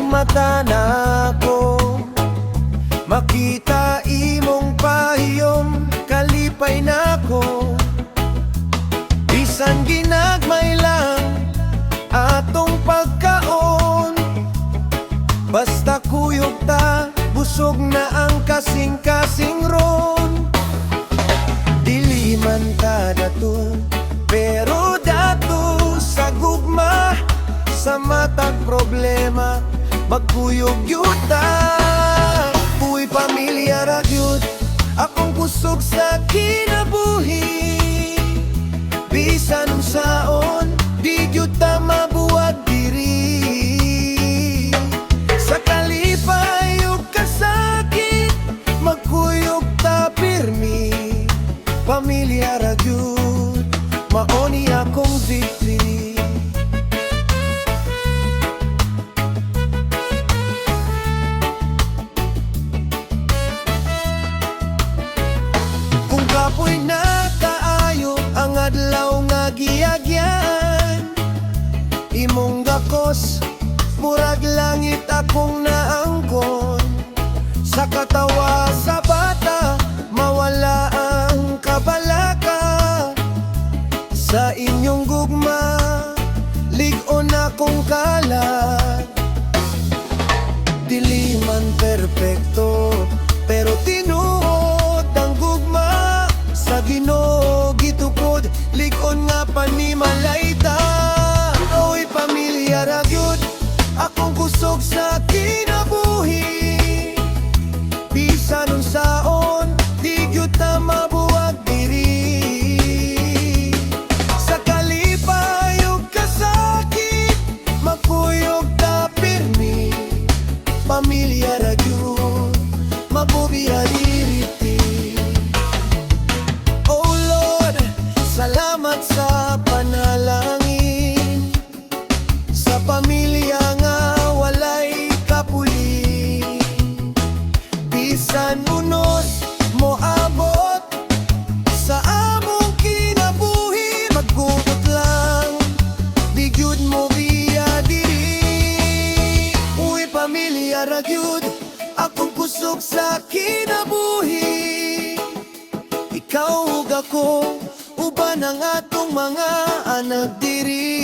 mata nako. Makita imong pahiyom, kalipay nako. Bisan ginagmay lang atong pagkaon, basta kuyog ta, busog na ang kasing-kasing ron. Dili man ta dato, pero dato sa gugma. Sa matag problema, magkuyog gyud ta. Uy, pamilya ra gyud akong kusog sa kinabuhi. Bisan unsaon, di gyud ta mabuwag diri. Sa kalipay ug kasakit, magkuyog ta pirmi. Pamilya ra gyud, mao ni akong victory. Kung kapoy na kaayo ang adlaw nga giagyan, imong gakos, murag langit akong naangkon. Sa katawa sa bata, mawala ang kabalaka. Sa inyong gugma, lig-on akong kalag. Dili man perpekto, pero tinuod ang gugma. Sa Ginoo gitukod, lig-on nga panimalay ta. Oy, pamilya ra gyud akong kusog sa kinabuhi. Bisan unsaon, di gyud ta mabuwag diri. Sa kalipay ug kasakit, magkuyog ta pirmi. Pamilya ra gyud, mabubiya diriti. Oh Lord, salamat sa panalangin, sa pamilya nga walay kapuli. Bisan unos moabot sa among kinabuhi, magkupot lang, di gyud mo biya diri. Uy, pamilya ra gyud akong kusog sa kinabuhi. Ikaw ug ako, uban ang atong mga anak diri.